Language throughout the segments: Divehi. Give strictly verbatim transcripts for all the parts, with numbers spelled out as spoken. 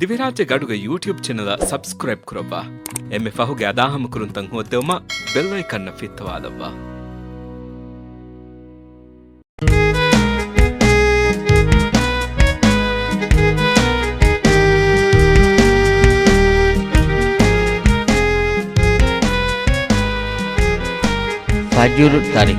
ދިވެހިރާއްޖޭގެ އަޑުގެ ޔޫޓިއުބް ޗެނަލަށް ސަބްސްކްރައިބް ކުރައްވާ. އެންމެ ފަހުގެ އަދާހަމަކުރުންތައް ހޯއްދެވުމަށް ބެލް އައިކަންއަށް ފިއްތަވާލައްވާ. ފަޖުރު ތަރި.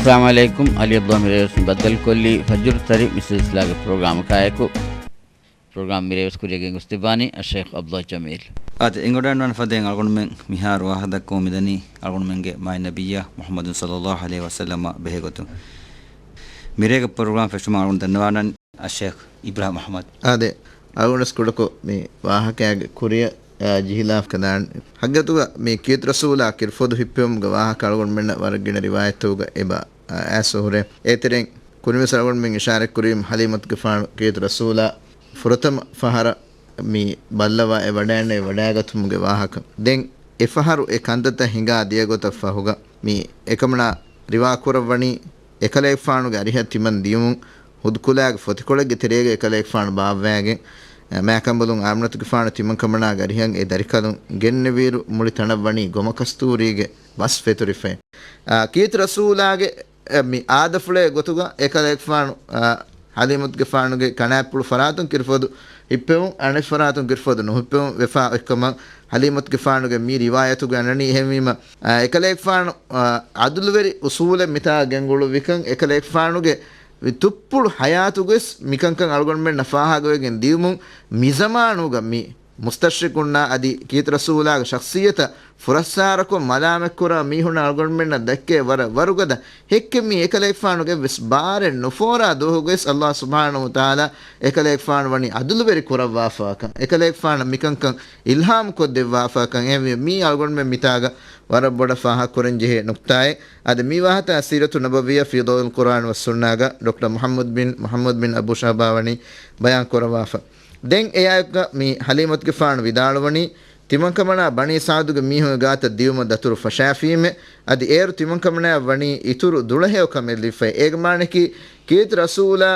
އައްސަލާމު ޢަލައިކުމް. ޢަލީ ޢަބްދުﷲ މިރޭވެސް ބައްދަލުކޮށްލީ ފަޖުރު ތަރި މި ސިލްސިލާގެ ޕްރޮގްރާމަކާއެކު. ޕްރޮގްރާމް މިރޭވެސް ކުރިޔަށް ގެންގޮސްދެއްވާނީ އައްޝައިޚް ޢަބްދުﷲ ޖަމީލް. އާދެ، އެނގިވަޑައިގަންނަވާނެ ފަދައިން އަޅުގަނޑުމެން މިހާރު ވާހަކަ ދައްކަމުން މިދަނީ އަޅުގަނޑުމެންގެ މާތް ނަބިއްޔާ މުޙައްމަދު ޞައްލައްލާހު ޢަލައިހި ވަސައްލަމަށް ބެހޭގޮތުން. މިރޭގެ ޕްރޮގްރާމް ފެށުމަށް އަޅުގަނޑު ދަންނަވާނަން އައްޝައިޚް އިބްރާހިމް އަޙްމަދު. އާދެ، އަޅުގަނޑުވެސް ކުޑަކޮށް މި ވާހަކައިގެ ކުރިއަށް، އާ، ޖެހިލާފަ ކަލާން. ޙަޤީޤަތުގަ މި ކީރިތި ރަސޫލާ ކިރުފޮދު ހިއްޕެވުމުގެ ވާހަކަ އަޅުގަނޑުމެންނަށް ވަރަށް ގިނަ ރިވާޔަތްތަކުގަ އެބަ، އާ، އައިސްފަ ހުރޭ. އޭތެރެއިން ކުރިންވެސް އަޅުގަނޑުމެން އިޝާރަތް ކުރީމަ ޙަލީމަތުގެފާނު ކީރިތި ރަސޫލާ ފުރަތަމަ ފަހަރަށް މި ބައްލަވާ އެ ވަޑައިގެންނެވި ވަޑައިގަތުމުގެ ވާހަކަ. ދެން އެފަހަރު އެ ކަންތައްތައް ހިނގާ ދިޔަގޮތަށް ފަހުގަ މި އެކަމަނާ ރިވާ ކުރައްވަނީ އެކަލޭގެފާނުގެ އަރިހަށް ތިމަން ދިޔުމުން ހުދުކުލާގެ ފޮތިކޮޅެއްގެ ތެރޭގަ އެކަލޭގެފާނު ބާއްވައިގެން، އަ، މާތް ކަނބަލުން އާމިނަތުގެފާނު ތިމަންކަމަނާގެ އަރިހަށް އެ ދަރިކަލުން ގެންނެވިއިރު މުޅި ތަނަށް ވަނީ ގޮމަ ކަސްތޫރީގެ ބަސް ފެތުރިފައި. އާ، ކީރިތި ރަސޫލާގެ އެ، މި އާދަފުޅޭ ގޮތުގަ އެކަލޭގެފާނު، އާ، ޙަލީމަތުގެފާނުގެ ކަނާތްޕުޅު ފަރާތުން ކިރުފޮދު ހިއްޕެވުން، އަނެއް ފަރާތުން ކިރުފޮދު ނުހިއްޕެވުން ވެފާ އޮތްކަމަށް ޙަލީމަތުގެފާނުގެ މި ރިވާޔަތުގަ އަންނަނީ. އެހެންވީމަ، އާ، އެކަލޭގެފާނު، އާ، ޢަދުލުވެރި އުޞޫލެއް މިތާ ގެންގުޅުއްވިކަން، އެކަލޭގެފާނުގެ މި ތުއްޕުޅު ޙަޔާތުގަވެސް މިކަންކަން އަޅުގަނޑުމެންނަށް ފާހަގަވެގެން ދިޔުމުން، މިޒަމާނުގަ މި މުސްތަޝްރިޤުންނާ އަދި ކީރިތި ރަސޫލާގެ ޝަޚްޞިއްޔަތަށް ފުރައްސާރަކޮށް މަލާމަތްކުރާ މީހުންނަށް އަޅުގަނޑުމެންނަށް ދައްކޭ ވަރަށް ވަރުގަދަ ހެއްކެއް. މީ އެކަލޭގެފާނުގެ ވެސް ބާރެއް ނުފޯރާ ދުވަހުގަވެސް ﷲ ސުބްޙާނަހޫ ވަތަޢާލާ އެކަލޭގެފާނު ވަނީ ޢަދުލުވެރި ކުރައްވާފާކަން، އެކަލޭގެފާނަށް މިކަންކަން އިލްހާމް ކޮށްދެއްވާފާކަން. އެހެންވެ، މީ އަޅުގަނޑުމެން މިތާގަ ވަރަށް ބޮޑަށް ފާހަގަކުރަން ޖެހޭ ނުކްތާއެއް. އަދި މި ވާހަކަ ސީރަތު ނަބަވިއްޔާ ފީ ޟައުއިލް ޤުރްއާން ވައްސުންނާގަ ޑޮކްޓަރ މުޙައްމަދު ބިން، މުޙައްމަދު ބިން އަބޫ ޝައްބާ ވަނީ ބަޔާން ކުރައްވާފަ. ދެން އެއާއެކުގަ މި ޙަލީމަތުގެފާނު ވިދާޅުވަނީ، ތިމަންކަމަނާ ބަނީ ސަޢުދުގެ މީހުންގެ ގާތަށް ދިޔުމަށް ދަތުރު ފަށާފީމެ، އަދި އޭރު ތިމަންކަމަނާއަށް ވަނީ އިތުރު ދުޅަހެޔޮ ކަމެއް ލިބިފައި. އޭގެ މާނައަކީ، ކީރިތި ރަސޫލާ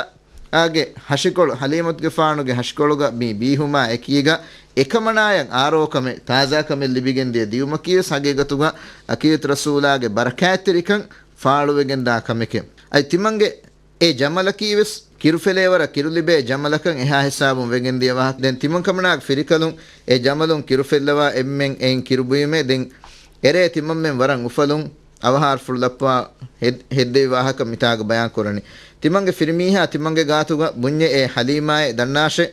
އާގެ ހަށިކޮޅު، ޙަލީމަތުގެފާނުގެ ހަށިކޮޅުގަ މި ބީހުމާ އެކީގަ، އެކަމަނާޔަށް އާރޯކަމެއް، ތާޒާކަމެއް ލިބިގެންދިޔަ ދިޔުމަކީވެސް ޙަޤީޤަތުގަ ކީރިތި ރަސޫލާގެ ބަރަކާތްތެރިކަން ފާޅުވެގެންދާ ކަމެކެވެ. އަދި ތިމަންގެ އެ ޖަމަލަކީވެސް ކިރުފެލޭވަރަށް ކިރުލިބޭ ޖަމަލަކަށް އެހާ ހިސާބުން ވެގެންދިޔަ ވާހަކަ. ދެން ތިމަންކަމަނާގެ ފިރިކަލުން އެ ޖަމަލުން ކިރުފެއްލަވާ އެންމެން އެއިން ކިރުބުއިމޭ. ދެން އެރޭ ތިމަންމެން ވަރަށް އުފަލުން އަވަހާރަފުޅު ލައްޕާ ހެއް-، ހެއްދެވި ވާހަކަ މިތާގަ ބަޔާން ކުރަނީ. ތިމަންގެ ފިރިމީހާ ތިމަންގެ ގާތުގަ ބުންޏެ އޭ ޙަލީމާއޭ ދަންނާށޭ،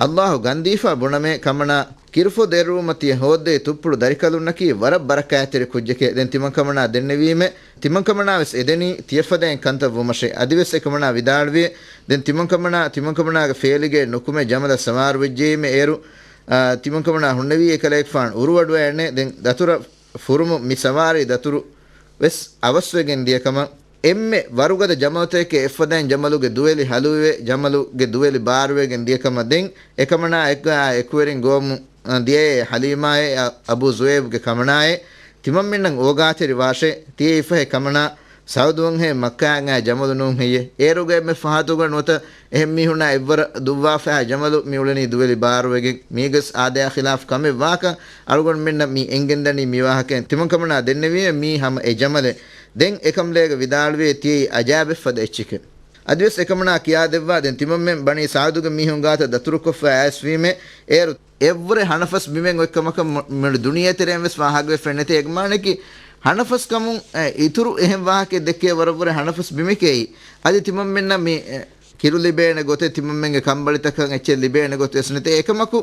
ﷲ ގަންދީފާ ބުނަމޭ ކަމަނާ ކިރުފޮދު އެރުވުމަށް ތިޔަ ހޯއްދޭ ތުއްޕުޅު ދަރިކަލުންނަކީ ވަރަށް ބަރަކާތްތެރި ކުއްޖެކޭ. ދެން ތިމަންކަމަނާ ދެންނެވީމޭ، ތިމަންކަމަނާވެސް އެދެނީ ތިޔަފަދައިން ކަންތައް ވުމަށޭ. އަދިވެސް އެކަމަނާ ވިދާޅުވިއޭ، ދެން ތިމަންކަމަނާ، ތިމަންކަމަނާގެ ފޭލިގެ ނުކުމެ ޖަމަލަށް ސަވާރު ވެއްޖެއީމޭ އޭރު، އާ، ތިމަންކަމަނާ ހުންނެވީ އެކަލޭގެފާނު އުރުވަޑުއައެއްނެ. ދެން ދަތުރަށް ފުރުމު މި ސަވާރީ ދަތުރު ވެސް އަވަސްވެގެން ދިޔަކަމަށް، އެންމެ ވަރުގަދަ ޖަމަލުތަކެއް އެއްފަދައިން ޖަމަލުގެ ދުވެލި ހަލުވެވެ، ޖަމަލުގެ ދުވެލި ބާރުވެގެން ދިޔަކަމަށް ދެން އެކަމަނާ އެއްގަ އެކުވެރިން ގޮވަމުން ދިޔައޭ ޙަލީމާއޭ އަ-، އަބޫ ޒުވޭބްގެ ކަމަނާއޭ، ތިމަންމެންނަށް އޯގާތެރި ވާށޭ، ތިޔައީ އެފަހެ ކަމަނާ ސަޢުދުވަންހޭ މައްކާއަށް އާ ޖަމަލު ނޫން ހެއްޔޭ؟ އޭރުގެ އެންމެ ފަހަތުގަ ނުވަތަ އެހެން މީހުންނާ އެއްވަރަށް ދުއްވާފައި ޖަމަލު މި އުޅެނީ ދުވެލި ބާރުވެގެން. މީގަސް އާދަޔާ ޚިލާފު ކަމެއް ވާކަން އަޅުގަނޑުމެންނަށް މި އެނގެންދަނީ މި ވާހަކައިން. ތިމަންކަމަނާ ދެންނެވީމޭ މީ ހަމަ އެ ޖަމަލެއް. ދެން އެކަމުލައިގަ ވިދާޅުވިއޭ ތިޔައީ އަޖާބެއްފަދަ އެއްޗެކޭ. އަދިވެސް އެކަމަނާ ކިޔާދެއްވާ ދެން ތިމަންމެން ބަނީ ސަޢުދުގެ މީހުން ގާތަށް ދަތުރުކޮށްފަ އައިސްވީމޭ އޭރު އެއްވުރެ ހަނަފަސް ބިމެއް އޮތްކަމަކަށް މު-، މުޅި ދުނިޔެ ތެރެއިން ވެސް ފާހަގަވެފައެއް ނެތޭ. އޭގެ މާނައަކީ ހަނަފަސް ކަމުން، އެ، އިތުރު އެހެން ވާހަކައެއް ދެއްކޭ ވަރަށްވުރެ ހަނަފަސް ބިމެކޭ. އަދި ތިމަންމެންނަށް މި، އެ، ކިރު ލިބޭނެ ގޮތެއް، ތިމަންމެންގެ ކަނބަޅިތަކަށް އެއްޗެއް ލިބޭނެ ގޮތެއް ވެސް ނެތޭ. އެކަމަކު،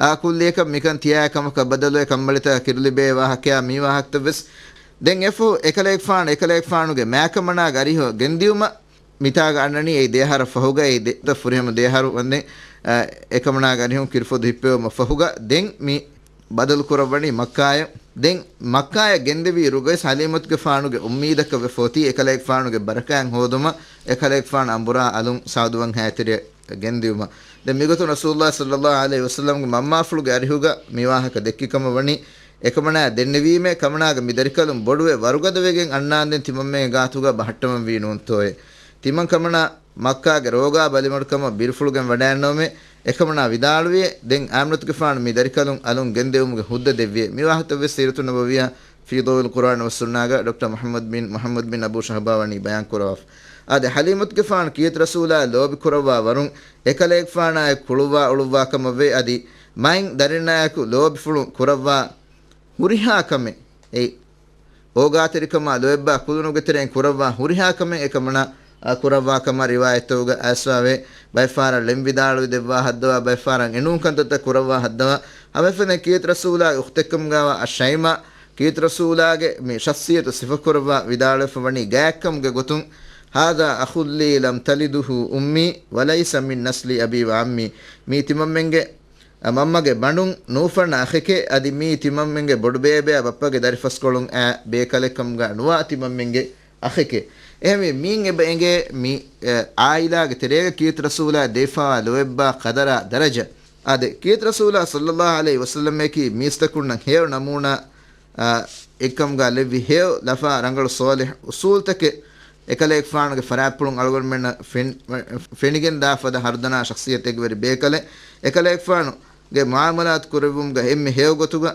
އާ، ކުއްލިއަކަށް މިކަން ތިޔާ ކަމަކަށް ބަދަލުވެ ކަނބަޅިތަކަށް ކިރު ލިބޭ ވާހަކަޔާ މި ވާހަކަތައް ވެސް. ދެން އެފަހު އެކަލޭގެފާނު، އެކަލޭގެފާނުގެ މާކަމަނާގެ އަރިހަށް ގެންދިޔުމަށް މިތާގަ އަންނަނީ އެއީ ދެއަހަރަށް ފަހުގަ، އެއީ ދެ ފުރިހަމަ ދެއަހަރު ވަންދެން، އަ، އެކަމަނާގެ އަރިހުން ކިރުފޮދު ހިއްޕެވުމަށް ފަހުގަ ދެން މި ބަދަލު ކުރައްވަނީ މައްކާޔަށް. ދެން މައްކާޔަށް ގެންދެވިއިރުގައި ޙަލީމަތުގެފާނުގެ އުއްމީދަކަށް ވެފަ އޮތީ އެކަލޭގެފާނުގެ ބަރަކާތް ހޯދުމަށް އެކަލޭގެފާނު އަނބުރާ އަލުން ސަޢުދުވަންހައިތެރެއަށް ގެންދިއުމަށް. ދެން މިގޮތުން ރަސޫލުﷲ ޞައްލައްލާހު ޢަލައިހި ވަސައްލަމްގެ މަންމާފުޅުގެ އަރިހުގަ މި ވާހަކަ ދެއްކި ކަމަށް ވަނީ އެކަމަނާ ދެންނެވީމޭ، ކަމަނާގެ މި ދަރިކަލުން ބޮޑުވެ ވަރުގަދަވެގެން އަންނާންދެން ތިމަންމެންގެ ގާތުގަ ބަހައްޓަމަންވީ ނޫންތޯއޭ؟ ތިމަން ކަމަނާ މައްކާގެ ރޯގާ ބަލިމަޑުކަމަށް ބިރުފުޅުގެން ވަޑައިންނަވަމޭ. އެކަމަނާ ވިދާޅުވިއޭ، ދެން އާމިނަތުގެފާނު މި ދަރިކަލުން އަލުން ގެންދެވުމުގެ ހުއްދަ ދެއްވިއޭ. މި ވާހަކަތައް ވެސް ސީރަތު ނަބަވިއްޔާ ފީ ޟައުއިލް ޤުރްއާން ވައްސުންނާގަ ޑޮކްޓަރ މުޙައްމަދު ބިން މުޙައްމަދު ބިން އަބޫ ޝަހްބާ ވަނީ ބަޔާން ކުރަވާފަ. އާދެ، ޙަލީމަތުގެފާނު ކީރިތި ރަސޫލާ ލޯބި ކުރައްވާ ވަރުން އެކަލޭގެފާނާއެކު ކުޅުއްވާ އުޅުއްވާ ކަމަށްވެ، އަދި މައިން ދަރިންނާއެކު ލޯބިފުޅުން ކުރައްވާ ހުރިހާ ކަމެއް އެއީ، އޯގާތެރިކަމާ ލޯތްބާ ކުލުނުގެ ތެރެއިން ކުރައްވާ ހުރިހާ ކަމެއް އެކަމަނާ، އަ، ކުރައްވާ ކަމަށް ރިވާޔަތްތަކުގަ އައިސްފާވޭ. ބައެއްފަހަރަށް ޅެން ވިދާޅުވި ދެއްވާ ހައްދަވާ، ބައެއްފަހަރަށް އެނޫން ކަންތައްތައް ކުރައްވާ ހައްދަވާ. ހަމައެފަދަ ކީރިތި ރަސޫލާގެ އުޚްތެއްކަމުގައިވާ އައްޝައިމާ، ކީރިތި ރަސޫލާގެ މި ޝަޚްޞިއްޔަތު ސިފަކުރައްވާ ވިދާޅުވެފަ ވަނީ ގާތްކަމުގެ ގޮތުން، هذا أخ لي لم تلده أمي وليس من نسل أبي وعمي. މީ ތިމަންމެންގެ މަންމަގެ ބަނޑުން ނޫފަންނަ އަޚެކޭ، އަދި މީ ތިމަންމެންގެ ބޮޑުބޭބެއާ ބައްޕަގެ ދަރިފަސްކޮޅުން އާ ބޭކަލެއްކަމުގަ ނުވާ ތިމަންމެންގެ އަޚެކޭ. އެހެންވެ، މީން އެބަ އެނގޭ މި، އެ، އާއިލާގެ ތެރޭގަ ކީރިތި ރަސޫލާ ދެވިފަވާ ލޯތްބާ ޤަދަރާ ދަރަޖަ. އާދެ، ކީރިތި ރަސޫލާ ޞައްލައްލާހު ޢަލައިހި ވަސައްލަމަކީ މީސްތަކުންނަށް ހެޔޮ ނަމޫނާ، އާ، އެއްކަމުގަ ލެއްވި ހެޔޮ ލަފާ ރަނގަޅު ޞާލިޙު އުޞޫލުތަކެއް. އެކަލޭގެފާނުގެ ފަރާތްޕުޅުން އަޅުގަނޑުމެންނަށް ފެން-، ފެނިގެންދާ ފަދަ ހަރުދަނާ ޝަޚްޞިއްޔަތެއްގެ ވެރި ބޭކަލެއް. އެކަލޭގެފާނުގެ މުޢާމަލާތު ކުރެއްވުމުގަ އެންމެ ހެޔޮ ގޮތުގަ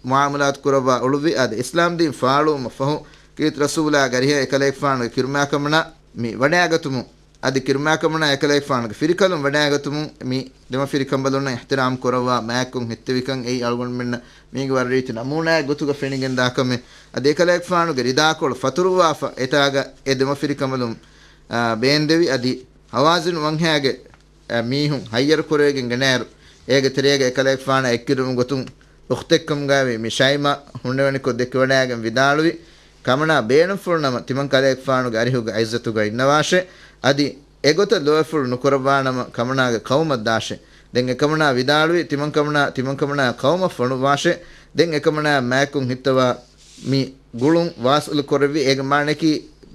މުޢާމަލާތު ކުރައްވާ އުޅުއްވި. އާދެ، އިސްލާމްދީން ފާޅުވުމަށް ފަހު، ކީރިތި ރަސޫލާގެ އަރިހަށް އެކަލޭގެފާނުގެ ކިރުމާކަމަނާ މި ވަޑައިގަތުމުން، އަދި ކިރުމާކަމަނާ އެކަލޭގެފާނުގެ ފިރިކަލުން ވަޑައިގަތުމުން މި ދެމަފިރިކަނބަލުންނަށް އިޙްތިރާމް ކުރައްވާ މާތްކޮށް ހެއްތެވިކަން އެއީ އަޅުގަނޑުމެންނަށް މީގެ ވަރަށް ރީތި ނަމޫނާއެއް ގޮތުގަ ފެނިގެންދާ ކަމެއް. އަދި އެކަލޭގެފާނުގެ ރިދާކޮޅު ފަތުރުވާފަ އެތާގަ އެ ދެމަފިރިކަނބަލުން، އާ، ބޭންދެވި. އަދި ހަވާޒިން ވަންހާގެ، އާ، މީހުން ހައްޔަރު ކުރެވިގެން ގެނައިރު، އޭގެ ތެރޭގަ އެކަލޭގެފާނާ އެއްކިރުވުމުގެ ގޮތުން އުޚްތެއްކަމުގައިވި މި ޝައިމާ ހުންނެވެނިކޮށް ދެކިވަޑައިގެން ވިދާޅުވި، ކަމަނާ ބޭނުންފުޅުނަމަ ތިމަން ކަލޭގެފާނުގެ އަރިހުގެ ޢިއްޒަތުގަ އިންނަވާށޭ. އަދި އެގޮތަށް ލޯތްފުޅު ނުކުރައްވާނަމަ ކަމަނާގެ ޤައުމަށް ދާށޭ. ދެން އެކަމަނާ ވިދާޅުވި، ތިމަން ކަމަނާ، ތިމަން ކަމަނާ ޤައުމަށް ފޮނުއްވާށޭ. ދެން އެކަމަނާ މާތްކޮށް ހިއްތަވާ މި ގުޅުން ވާސިލު ކުރެއްވި. އޭގެ މާނައަކީ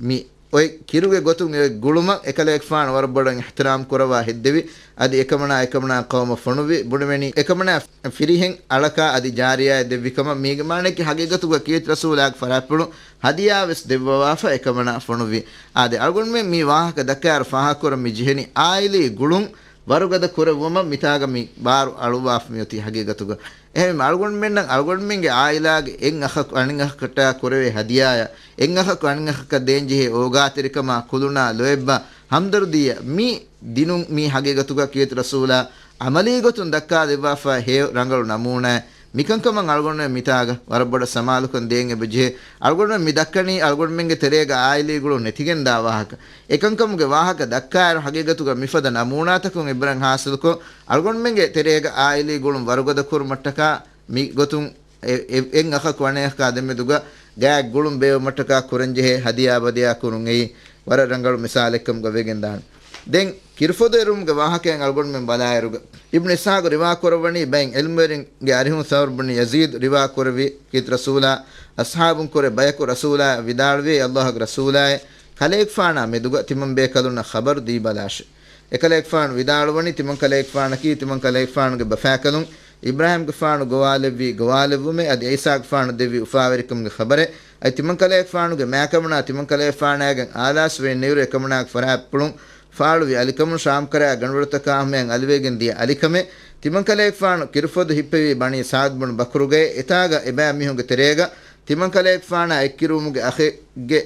މި އޮތް ކިރުގެ ގޮތުން އެ ގުޅުމަށް އެކަލޭގެފާނު ވަރަށް ބޮޑަށް އިޙްތިރާމް ކުރައްވާ ހެއްދެވި. އަދި އެކަމަނާ އެކަމަނާ ޤައުމަށް ފޮނުއްވި. ބުނެވެނީ އެކަމަނާ ފިރިހެން އަޅަކާ އަދި ޖާރިޔާއެއް ދެއްވި ކަމަށް. މީގެ މާނައަކީ ހަގީގަތުގަ ކީރިތި ރަސޫލާގެ ފަރާތްޕުޅުން ހަދިޔާވެސް ދެއްވަވާފަ އެކަމަނާ ފޮނުއްވި. އާދެ، އަޅުގަނޑުމެން މި ވާހަކަ ދައްކާއިރު ފާހަގަކުރަން މި ޖެހެނީ އާއިލީ ގުޅުން ވަރުގަދަ ކުރެއްވުމަށް މިތާގަ މި ބާރު އަޅުއްވާފަ މިއޮތީ ހަގީގަތުގަ. އެހެންވެ، އަޅުގަނޑުމެންނަށް އަޅުގަނޑުމެންގެ އާއިލާގެ އެއް އަޚަކު އަނެއް އަޚަކަށްޓާ ކުރެވޭ ހަދިޔާއަށް، އެއް އަޚަކު އަނެއް އަޚަކަށް ދޭންޖެހޭ އޯގާތެރިކަމާ، ކުލުނާ، ލޯތްބާ، ހަމްދަރުދީއަށް މި ދިނުން މީ ހަގީގަތުގަ ކީރިތި ރަސޫލާ އަމަލީ ގޮތުން ދައްކާ ދެއްވާފަ ހެޔޮ ރަނގަޅު ނަމޫނާއެއް. މިކަންކަމަށް އަޅުގަނޑުމެން މިތާގަ ވަރަށް ބޮޑަށް ސަމާލުކަން ދޭން އެބަޖެހޭ. އަޅުގަނޑުމެން މި ދައްކަނީ އަޅުގަނޑުމެންގެ ތެރޭގަ އާއިލީ ގުޅުން ނެތިގެންދާ ވާހަކަ. އެކަންކަމުގެ ވާހަކަ ދައްކާއިރު ހަގީގަތުގަ މިފަދަ ނަމޫނާތަކުން އިބްރަތް ހާސިލުކޮށް، އަޅުގަނޑުމެންގެ ތެރޭގަ އާއިލީ ގުޅުން ވަރުގަދަ ކުރުމަށްޓަކާ މި ގޮތުން އެ-، އެ-، އެއް އަޚަކު އަނެއް އަޚަކާ ދެމެދުގަ ގާތް ގުޅުން ބޭއްވުމަށްޓަކާ ކުރަންޖެހޭ ހަދިޔާ ބަދިޔާ ކުރުން އެއީ ވަރަށް ރަނގަޅު މިސާލެއްކަމުގަ ވެގެންދާނެ. ދެން ކިރުފޮދު އެރުމުގެ ވާހަކައިން އަޅުގަނޑުމެން ބަލާއިރުގަ، އިބްނު އިސްޙާޤު ރިވާ ކުރައްވަނީ ބައެއް ޢިލްމުވެރިންގެ އަރިހުން ސަޢުދު ބުން ޔަޒީދު ރިވާ ކުރެއްވި، ކީރިތި ރަސޫލާ އަޞްޙާބުން ކުރެ ބަޔަކު ރަސޫލާއަށް ވިދާޅުވި، ﷲ ގެ ރަސޫލާއޭ، ކަލޭގެފާނާ މެދުގަ ތިމަން ބޭކަލުންނަށް ޚަބަރު ދީބަލާށޭ. އެކަލޭގެފާނު ވިދާޅުވަނީ، ތިމަން ކަލޭގެފާނަކީ ތިމަން ކަލޭގެފާނުގެ ބަފާކަލުން އިބްރާހީމްގެފާނު ގޮވާލެއްވި ގޮވާލެއްވުމެއް، އަދި ޢީސާގެފާނު ދެއްވި އުފާވެރިކަމުގެ ޚަބަރެއް. އަދި ތިމަން ކަލޭގެފާނުގެ މާކަމަނާ ތިމަން ކަލޭގެފާނާގެން އާލާސް ވެއްނެވިއިރު އެކަމަނާގެ ފަރާތްޕުޅުން ފާޅުވި އަލިކަމުން ޝާމްކަރައިގެ ގަނޑުވަޅުތަކާ ހަމަޔަށް އަލިވެގެން ދިޔަ އަލިކަމެއް. ތިމަން ކަލޭގެފާނު ކިރުފޮދު ހިއްޕެވީ ބަނީ ސަޢުދު ބުނު ބަކުރުގައި. އެތާގަ އެބައިމީހުންގެ ތެރޭގަ ތިމަން ކަލޭގެފާނާ އެއްކިރުވުމުގެ އަޚެއްގެ،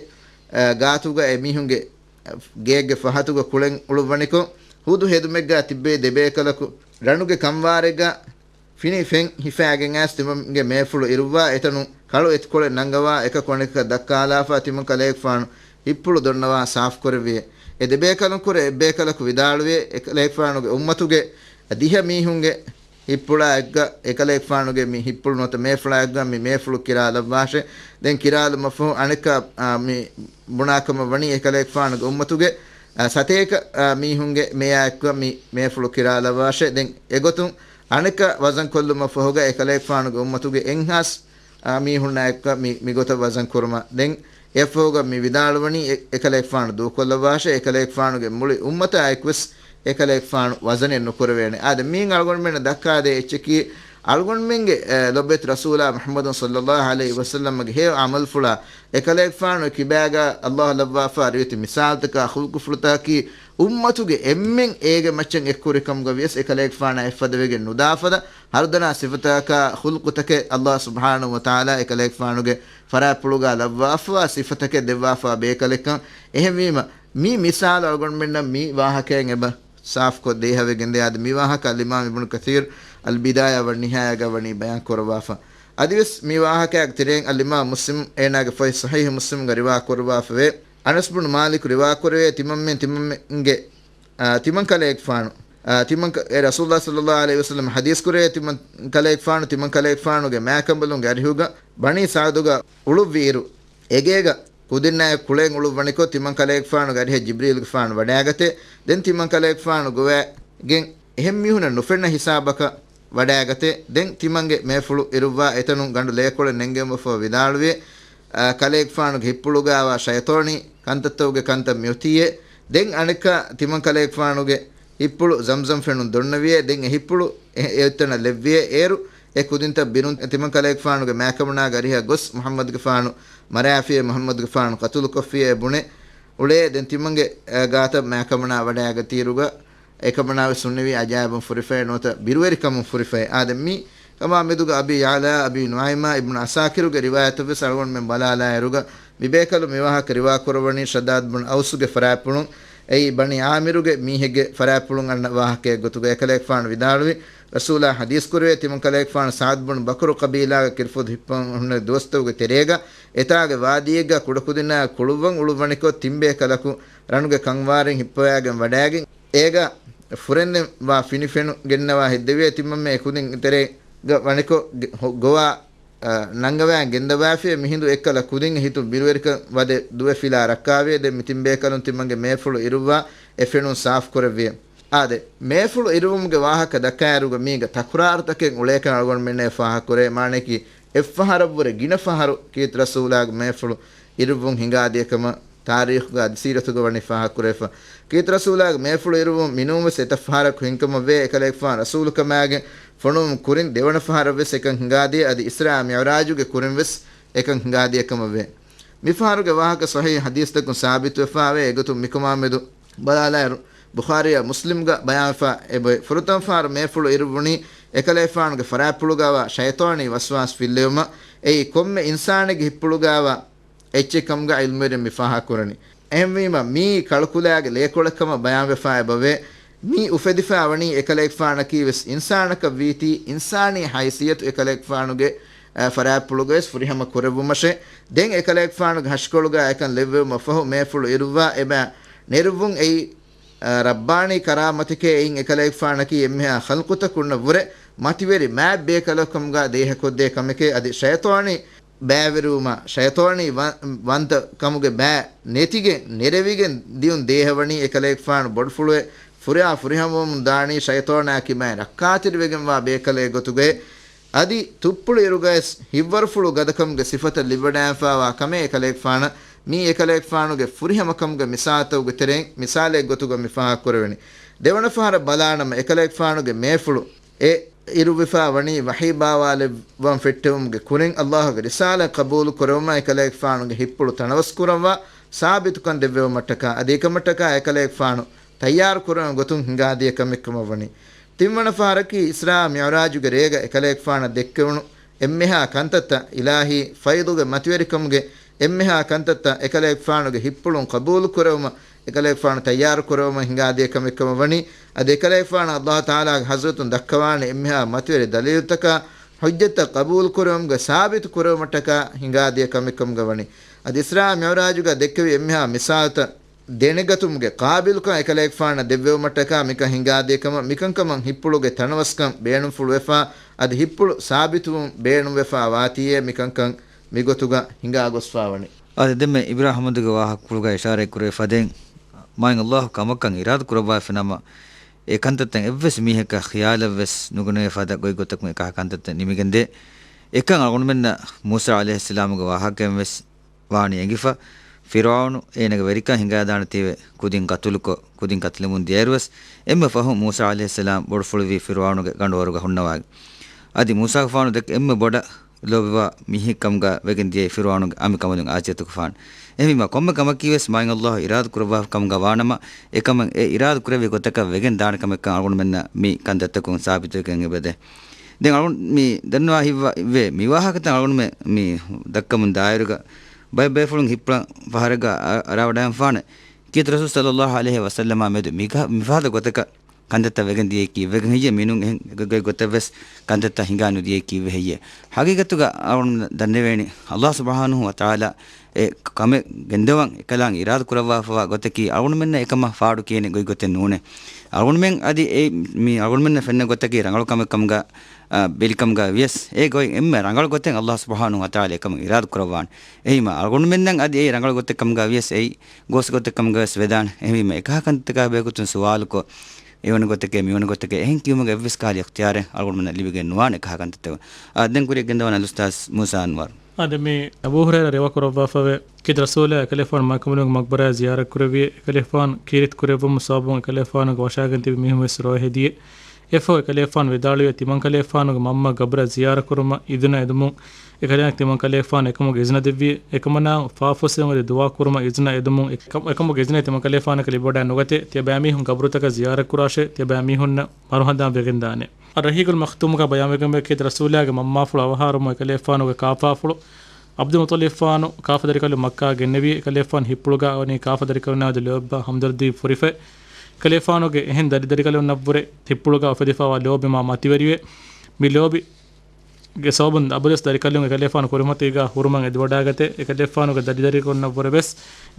އަ، ގާތުގަ އެމީހުންގެ ގޭގެ ފަހަތުގަ ކުޅެން އުޅުއްވަނިކޮށް، ހުދު ހެދުމެއްގާ ތިއްބެވި ދެބޭކަލަކު ރަނުގެ ކަންވާރެއްގާ ފިނި ފެން ހިފާގެން އައިސް ތިމަންގެ މޭފުޅު އިރުއްވާ، އެތަނުން ކަޅު އެތިކޮޅެއް ނަންގަވާ، އެކަކު އަނެކަކަށް ދައްކާލާފަ ތިމަން ކަލޭގެފާނު ހިއްޕުޅު ދޮންނަވާ ސާފުކުރެއްވިއޭ. އެ ދެބޭކަލުން ކުރެ އެއްބޭކަލަކު ވިދާޅުވިއޭ، އެކަލޭގެފާނުގެ އުއްމަތުގެ ދިހަ މީހުންގެ ހިއްޕުޅާ އެއްގަ، އެކަލޭގެފާނުގެ މި ހިއްޕުޅު ނުވަތަ މޭފުޅާ އެއްގަ މި މޭފުޅު ކިރާލައްވާށޭ. ދެން ކިރާލުމަށްފަހު އަނެއްކާ، އާ، މި ބުނާކަމަށް ވަނީ އެކަލޭގެފާނުގެ އުއްމަތުގެ، އާ، ސަތޭކަ، އާ، މީހުންގެ މެޔާ އެއްގަ މި މޭފުޅު ކިރާލައްވާށޭ. ދެން އެގޮތުން އަނެއްކާ ވަޒަން ކޮށްލުމަށްފަހުގަ އެކަލޭގެފާނުގެ އުއްމަތުގެ އެއްހާސް، އާ، މީހުންނާ އެއްގަ މި، މިގޮތަށް ވަޒަން ކުރުމަށް. ދެން އެއަށްފަހުގަ މި ވިދާޅުވަނީ އެ-، އެކަލޭގެފާނު ދޫކޮށްލައްވާށޭ، އެކަލޭގެފާނުގެ މުޅި އުއްމަތާ އެކުވެސް އެކަލޭގެފާނު ވަޒަނެއް ނުކުރެވޭނެ. އާދެ، މީން އަޅުގަނޑުމެންނަށް ދައްކާދޭ އެއްޗަކީ، އަޅުގަނޑުމެންގެ، އެ، ލޮބުވެތި ރަސޫލާ މުޙައްމަދު ޞައްލައްލާހު ޢަލައިހި ވަސައްލަމްގެ ހެޔޮ ޢަމަލުފުޅާ އެކަލޭގެފާނު ކިބާގާ އައްލާހު ލައްވާފާ ރިވެތި މިސާލުތަކާ ޚުލްޤުފުޅުތަކަކީ އުއްމަތުގެ އެންމެން އޭގެ މައްޗަށް އެއްކުރިކަމުގަ ވިޔަސް އެކަލޭގެފާނާ އެއްފަދަ ވެގެން ނުދާފަދަ ހަރުދަނާ ސިފަތަކާ ޚުލްޤުތަކެއް އައްލާހު ސުބްޙާނަހު ވަތަޢާލާ އެކަލޭގެފާނުގެ ފަރާތްޕުޅުގާ ލައްވާފަވާ ސިފަތަކެއް ދެއްވާފަ ބޭކަލެއްކަން. އެހެންވީމަ، މި މިސާލު އަޅުގަނޑުމެންނަށް މި ވާހަކައިން އެބަ ސާފުކޮށް ދޭހަވެގެންދޭ. އާދެ، މި ވާހަކަ އަލްއިމާމް އިބްނު ކަސީރު އަލްބިދާޔާ ވަން ނިހާޔާގަ ވަނީ ބަޔާން ކުރައްވާފަ. އަދިވެސް މި ވާހަކައިގެ ތެރެއިން އަލްއިމާމް މުސްލިމް އޭނާގެ ފޮތް ޞަޙީޙު މުސްލިމްގަ ރިވާ ކުރައްވާފަވޭ. އަނަސް ބުނު މާލިކު ރިވާ ކުރެވޭ، ތިމަންމެން ތިމަންމެންގެ، އާ، ތިމަން ކަލޭގެފާނު، އާ، ތިމަން ކަ-، އެ ރަސޫލާ ޞައްލައްލާހު ޢަލައިހި ވަސައްލަމް ޙަދީޘް ކުރެވޭ، ތިމަން ކަލޭގެފާނު، ތިމަން ކަލޭގެފާނުގެ މާކަނބަލުންގެ އަރިހުގަ ބަނީ ސަޢުދުގަ އުޅުއްވިއިރު، އެގޭގަ ކުދިންނާއެކު ކުޅެން އުޅުއްވަނިކޮށް، ތިމަން ކަލޭގެފާނުގެ އަރިހަށް ޖިބްރީލްގެފާނު ވަޑާގަތޭ. ދެން ތިމަން ކަލޭގެފާނު ގޮވައިގެން އެހެން މީހުނަށް ނުފެންނަ ހިސާބަކަށް ވަޑާގަތޭ. ދެން ތިމަންގެ މޭފުޅު އިރުއްވާ އެތަނުން ގަނޑު ލޭކޮޅެއް ނެންގެވުމަށްފަހު ވިދާޅުވިއޭ، އަ، ކަލޭގެފާނުގެ ހިއްޕުޅުގާވާ ޝައިޠާނީ ކަންތައްތަކުގެ ކަންތައް މިއޮތީއޭ. ދެން އަނެއްކާ ތިމަން ކަލޭގެފާނުގެ ހިއްޕުޅު ޒަމްޒަމް ފެނުން ދޮންނެވިއޭ. ދެން އެ ހިއްޕުޅު އެ-، އެއޮތްތަނަށް ލެއްވިއޭ. އޭރު އެ ކުދިންތައް ބިރުން ތިމަން ކަލޭގެފާނުގެ މާކަމަނާގެ އަރިހަށް ގޮސް މުޙައްމަދުގެފާނު މަރާފިއޭ، މުޙައްމަދުގެފާނު ޤަތުލުކޮށްފިއޭ ބުނެ އުޅޭ. ދެން ތިމަންގެ، އަ، ގާތަށް މާކަމަނާ ވަޑާގަތީރުގަ އެކަމަނާވެސް ހުންނެވީ އަޖާއިބުން ފުރިފައޭ ނުވަތަ ބިރުވެރިކަމުން ފުރިފައޭ. އާދެ، މި ކަމާ މެދުގަ އަބީ ޔަޢުލާ، އަބީ ނުޢައިމާ، އިބްނު ޢަސާކިރުގެ ރިވާޔަތަށްވެސް އަޅުގަނޑުމެން ބަލާލާއިރުގަ މިބޭކަލުން މިވާހަކަ ރިވާ ކުރައްވަނީ ޝައްދާދު ބުނު އައުސުގެ ފަރާތްޕުޅުން، އެއީ ބަނީ ޢާމިރުގެ މީހެއްގެ ފަރާތްޕުޅުން އަންނަ ވާހަކައެއް ގޮތުގަ. އެކަލޭގެފާނު ވިދާޅުވި، ރަސޫލާ ޙަދީޘް ކުރެވޭ، ތިމަން ކަލޭގެފާނު ސަޢުދު ބުނު ބަކުރު ޤަބީލާގެ ކިރުފުދު ހިއްޕަވަން ހުންނެވި ދުވަސްތަކުގެ ތެރޭގަ އެތާގެ ވާދީއެއްގަ ކުޑަކުދިންނާ ކުޅުއްވަން އުޅުއްވަނިކޮށް، ތިންބޭކަލަކު ރަނުގެ ކަންވާރިން ހިއްޕަވައިގެން ވަޑާގެން، އޭގަ ފުރެންދެން ވާ ފިނި ފެނު ގެންނަވާ ހިތްދެވިއޭ. ތިމަންމެ އެ ކުދިން ތެރޭގަ ވަނިކޮށް ގެ-، ހޮ-، ގޮވާ، އަ، ނަންގަވާ ގެންދަވާފިއޭ. މިހިނދު އެއްކަލަ ކުދިން ހިތުން ބިރުވެރިކަން ވަދެ ދުވެފިލާ ރައްކާވިއޭ. ދެން މި ތިން ބޭކަލުން ތިމަންގެ މޭފުޅު އިރުއްވާ އެ ފެނުން ސާފު ކުރެއްވިއޭ. އާދެ، މޭފުޅު އިރުވުމުގެ ވާހަކަ ދައްކާއިރުގަ މީގަ ތަކުރާރުތަކެއް އުޅޭކަން އަޅުގަނޑުމެންނަށް ފާހަގަކުރޭ. މާނައަކީ، އެއްފަހަރަށްވުރެ ގިނަ ފަހަރު ކީރިތި ރަސޫލާގެ މޭފުޅު އިރުއްވުން ހިނގާދިޔަކަމަށް ތާރީޚުގަ އަދި ސީރަތުގަ ވަނީ ފާހަގަކުރެވިފަ. ކީރިތި ރަސޫލާގެ މޭފުޅު އިރުއްވުން މިނޫންވެސް އެތައް ފަހަރަކު ހިންގަމަށްވޭ. އެކަލޭގެފާނު ރަސޫލުކަމާގެން ފޮނުވުމުން ކުރިން ދެވަނަ ފަހަރަށްވެސް އެކަން ހިނގާދިޔަ، އަދި އިސްރާ މިޢުރާޖުގެ ކުރިންވެސް އެކަން ހިނގާދިޔަކަމަށްވޭ. މިފަހަރުގެ ވާހަކަ ޞަޙީޙު ޙަދީޘްތަކުން ސާބިތުވެފާވޭ. އެގޮތުން މިކަމާމެދު ބަލާލާއިރު، ބުޚާރީއާ މުސްލިމްގަ ބަޔާންވެފާ އެބައޮތް. ފުރަތަމަ ފަހަރު މޭފުޅު އިރުއްވުނީ އެކަލޭގެފާނުގެ ފަރާތްޕުޅުގަވާ ޝައިޠާނީ ވަސްވާސް ފިއްލެވުމަށް. އެއީ ކޮންމެ އިންސާނެއްގެ ހިއްޕުޅުގަވާ އެއްޗެއް ކަމުގަ ޢިލްމުވެރިން މި ފާހަގަކުރަނީ. އެހެންވީމަ، މީ ކަޅުކުލާގެ ލޭކޮޅެއް ކަމަށް ބަޔާންވެފާ އެބަވޭ. މީ އުފެދިފާ ވަނީ އެކަލޭގެފާނަކީ ވެސް އިންސާނަކަށް ވީތީ، އިންސާނީ ހައިސިއްޔަތު އެކަލޭގެފާނުގެ، އަ، ފަރާތްޕުޅުގަވެސް ފުރިހަމަ ކުރެއްވުމަށޭ. ދެން އެކަލޭގެފާނުގެ ހަށިކޮޅުގަ އެކަން ލެއްވެވުމަށްފަހު މޭފުޅު އިރުއްވާ އެބަ ނެރުއްވުން އެއީ، އަ، ރައްބާނީ ކަރާމަތެކޭ. އެއިން އެކަލޭގެފާނަކީ އެންމެހާ ޚަލްޤުތަކުންނަށްވުރެ މަތިވެރި މާތް ބޭކަލަކު ކަމުގަ ދޭހަކޮށްދޭ ކަމެކޭ. އަދި ޝައިޠާނީ ބައިވެރިވުމާ، ޝައިޠާނީ ވަ-، ވަންތަ ކަމުގެ ބައި ނެތިގެން، ނެރެވިގެން ދިޔުން ދޭހަވަނީ އެކަލޭގެފާނު ބޮޑުފުޅުވެ، ފުރިހަ-، ފުރިހަމަވަމުން ދާނީ ޝައިޠާނާ ކިބައިން ރައްކާތެރިވެގެންވާ ބޭކަލެއް ގޮތުގައި. އަދި ތުއްޕުޅު އިރުގައިސް ހިއްވަރުފުޅު ގަދަކަމުގެ ސިފަތައް ލިބިވަޑައިފާވާ ކަމެއް އެކަލޭގެފާނަށް މީ އެކަލޭގެފާނުގެ ފުރިހަމަކަމުގެ މިސާލުތަކުގެ ތެރެއިން މިސާލެއް ގޮތުގަ މި ފާހަގަކުރެވެނީ. ދެވަނަ ފަހަރަށް ބަލާނަމަ އެކަލޭގެފާނުގެ މޭފުޅު އެ އިރުއްވިފާ ވަނީ ވަޙީ ބާވާލެއްވަން ފެއްޓެވުމުގެ ކުރިން އައްލާހުގެ ރިސާލަތް ޤަބޫލު ކުރެވުމަށް އެކަލޭގެފާނުގެ ހިއްޕުޅު ތަނަވަސްކުރަންވާ ސާބިތުކަން ދެއްވެވުމަށްޓަކާ އަދި އެކަމަށްޓަކާ އެކަލޭގެފާނު ތައްޔާރު ކުރެވުނު ގޮތުން ހިނގާދިޔަ ކަމެއްކަމަށްވަނީ. ތިންވަނަ ފަހަރަކީ އިސްރާ މިޢުރާޖުގެ ރޭގަ އެކަލޭގެފާނަށް ދެއްކެވުނު އެންމެހާ ކަންތައްތައް، އިލާހީ ފައިޟުގެ މަތިވެރިކަމުގެ އެންމެހާ ކަންތައްތައް އެކަލޭގެފާނުގެ ހިއްޕުޅުން ޤަބޫލު ކުރެވުމަށް، އެކަލޭގެފާނު ތައްޔާރު ކުރެވުމަށް ހިނގާދިޔަ ކަމެއްކަމަށް ވަނީ. އަދި އެކަލޭގެފާނަށް އައްލާހު ތަޢާލާގެ ޙަޟްރަތުން ދައްކަވާނެ އެންމެހާ މަތިވެރި ދަލީލުތަކާ، ޙުއްޖަތްތައް ޤަބޫލު ކުރެވުމުގެ ސާބިތު ކުރެވުމަށްޓަކާ ހިނގާދިޔަ ކަމެއްކަމުގަ ވަނީ. އަދި އިސްރާ މިޢުރާޖުގަ ދެއްކެވި އެންމެހާ މިސާލުތައް ދެނެގަތުމުގެ ޤާބިލުކަން އެކަލޭގެފާނަށް ދެއްވެވުމަށްޓަކާ މިކަން ހިނގާދިޔަ ކަމަށް، މިކަންކަމަށް ހިއްޕުޅުގެ ތަނަވަސްކަން ބޭނުންފުޅުވެފާ، އަދި ހިއްޕުޅު ސާބިތުވުން ބޭނުންވެފާ ވާތީއޭ މިކަންކަން މިގޮތުގަ ހިނގާގޮސްފާވަނީ. އާދެ، ދެންމެ އިބްރާހިމް އަޙްމަދުގެ ވާހަކަފުޅުގަ އިޝާރަތްކުރެވި ފަދައިން، މާތް އައްލާހު ކަމަކަށް އިރާދަ ކުރައްވާފި ނަމަ، އެ ކަންތައްތައް އެއްވެސް މީހަކަށް ޚިޔާލަށްވެސް ނުގަނެވޭ ފަދަ ގޮތްގޮތަކުން އެކަހަލަ ކަންތައްތައް ނިމިގެންދޭ. އެކަން އަޅުގަނޑުމެންނަށް މޫސާ ޢަލައިހިއްސަލާމުގެ ވާހަކައިންވެސް ވާނީ އެނގިފަ. ފިރުޢައުނު އޭނަގެ ވެރިކަން ހިނގާދާނެތީވެ ކުދިން ޤަތުލުކޮށް، ކުދިން ޤަތުލުވުމުން ދިޔައިރުވެސް، އެންމެ ފަހުން މޫސާ ޢަލައިހިއްސަލާމް ބޮޑުފުޅުވީ ފިރުޢައުނުގެ ގަނޑުވަރުގަ ހުންނަވާގެން. އަދި މޫސާގެފާނު ދެކެ އެންމެ ބޮޑަށް ލޯބިވާ މީހެއްކަމުގަ ވެގެން ދިޔައީ ފިރުޢައުނުގެ އަނބިކަނބަލުން އާސިޔަތުގެފާނު. އެހެންވީމަ ކޮންމެ ކަމަކީވެސް މާތް ﷲ އިރާދަ ކުރައްވާފަ ކަމުގަ ވާނަމަ، އެކަމަށް އެ އިރާދަ ކުރެއްވި ގޮތަކަށް ވެގެން ދާނެ ކަމެއްކަން އަޅުގަނޑުމެންނަށް މި ކަންތައްތަކުން ސާބިތުވެގެން އެބަދޭ. ދެން އަޅުގަނޑު މި ދަންނަވާ ހިތްވާ އިއްވޭ މި ވާހަކަތައް އަޅުގަނޑުމެ މި ދައްކަމުން ދާއިރުގަ ބައެއް ބޭފުޅުން ހިތްޕުޅަން ފަހަރެއްގަ އަ-، އަރާވަޑައިގެންފާނެ. ކީރިތި ރަސޫލު ޞައްލައްލާހު ޢަލައިހި ވަސައްލަމާ މެދު މިގަ-، މިފަހަތަށް ގޮތަކަށް ކަންތައްތައް ވެގެން ދިޔައީކީ ވެގެން ހެއްޔޭ؟ މީނުން އެހެން ގޮތް ގޮތް ގޮތަށްވެސް ކަންތައްތައް ހިނގާ ނުދިޔައީކީ ވެ ހެއްޔޭ؟ ހަގީގަތުގަ އަޅުގަނޑު ދަންނެވޭނީ، ﷲ ސުބްޙާނަހޫ ވަތަޢާލާ އެ ކަމެއް ގެންދަވަން އެކަލާނގެ އިރާދަ ކުރައްވާފަވާ ގޮތަކީ އަޅުގަނޑުމެންނަށް އެކަމަށް ފާޑު ކިޔޭނެ ގޮތް ގޮތެއް ނޫނޭ. އަޅުގަނޑުމެން އަދި އެ މި އަޅުގަނޑުމެންނަށް ފެންނަ ގޮތަކީ ރަނގަޅު ކަމެއް ކަމުގަ، އަ، ބެލިކަމުގަ ވިޔަސް އެ ގޮތް އެންމެ ރަނގަޅު ގޮތެއް ﷲ ސުބްޙާނަހޫ ވަތަޢާލާ އެކަމަށް އިރާދަ ކުރައްވާނެ. އެހީމަ އަޅުގަނޑުމެންނަށް އަދި އެއީ ރަނގަޅު ގޮތެއް ކަމުގަ ވިޔަސް އެއީ ގޯސް ގޮތެއް ކަމުގަވެސް ވެދާނެ. އެހެންވީމަ އެކަހަ ކަންތަކާ ބެހޭގޮތުން ސުވާލުކޮށް، އެވަނަ ގޮތެކޭ މިވަނަ ގޮތެކޭ އެހެން ކިޔުމުގެ އެއްވެސް ކަހަލަ އިޚްތިޔާރެއް އަޅުގަނޑުމެންނަށް ލިބިގެން ނުވާނެ އެކަހަ ކަންތައްތަކުން. އާ، ދެން ކުރިއަށް ގެންދަވާނެ އަލްއުސްތާޛް މޫސާ އަންވަރު. އާ، ދެން މި އަބޫ ހުރައިރާ ރިވާ ކުރައްވާފަވޭ، ކީރިތި ރަސޫލާ އެކަލޭފާނު މާތްކަނބަލުންގެ މަޤްބަރާއަށް ޒިޔާރަތް ކުރެއްވިއޭ، އެކަލޭފާނު ކީރިތި ކުރެއްވުމުގެ ސަބަބުން އެކަލޭފާނުގެ ވަށާގެން ތިބި މީހުން ވެސް ރޯ ހެދިއޭ. އެއަށްފަހު އެކަލޭފާނު ވިދާޅުވިއޭ، ތިމަންކަލޭފާނުގެ މަންމަ ގަބްރަށް ޒިޔާރަތް ކުރުމަށް އިޒުނަ އެދުމުން އެކަލޭ-، ތިމަންކަލޭފާނު އެކަމުގެ އިޒުނަ ދެއްވިއޭ. އެކަމަނާ ފާފަސްވެ އޮތް ދުޢާ ކުރުމަށް އިޒުނަ އެދުމުން އެކަ-، އެކަމުގެ އިޒުނަ ތިމަންކަލޭފާނަކަށް ލިބިވަޑައެއް ނުގަތޭ. ތިޔަބައިމީހުން ގަބްރުތަކަށް ޒިޔާރަތް ކުރާށޭ، ތިޔަބައިމީހުންނަށް މަރުހަނދާން ވެގެންދާނެ. އައްރަހީޤުލް މަޚްތޫމުގަ ބަޔާންވެގެންވޭ، ކީރިތި ރަސޫލާގެ މަންމާފުޅު އަވަހާރަވުމުން އެކަލޭފާނުގެ ކާފާފުޅު ޢަބްދުލް މުޠަލިބްފާނު ކާފަ ދަރިކަލުން މައްކާ ގެންނެވިއޭ. އެކަލޭފާނު ހިތްޕުޅުގަ ވަނީ ކާފަ ދަރިކަލުންނާ މެދު ލޯތްބާ ހަމްދަރްދީ ފުރިފައި. އެކަލޭފާނުގެ އެހެން ދަރި ދަރިކަލުންނަށްވުރެ ހިތްޕުޅުގަ އުފެދިފައިވާ ލޯބި މާ މަތިވެރިވޭ. މި ލޯބި ގެ ސަބަބުން އަބަދުވެސް ދަރިކަލުން އެކަލޭފާނު ކުރިމަތީގަ ހުރުމަށް އެދިވަޑާގަތޭ. އެކަލޭފާނުގެ ދަރިދަރިކަލުންނަށްވުރެވެސް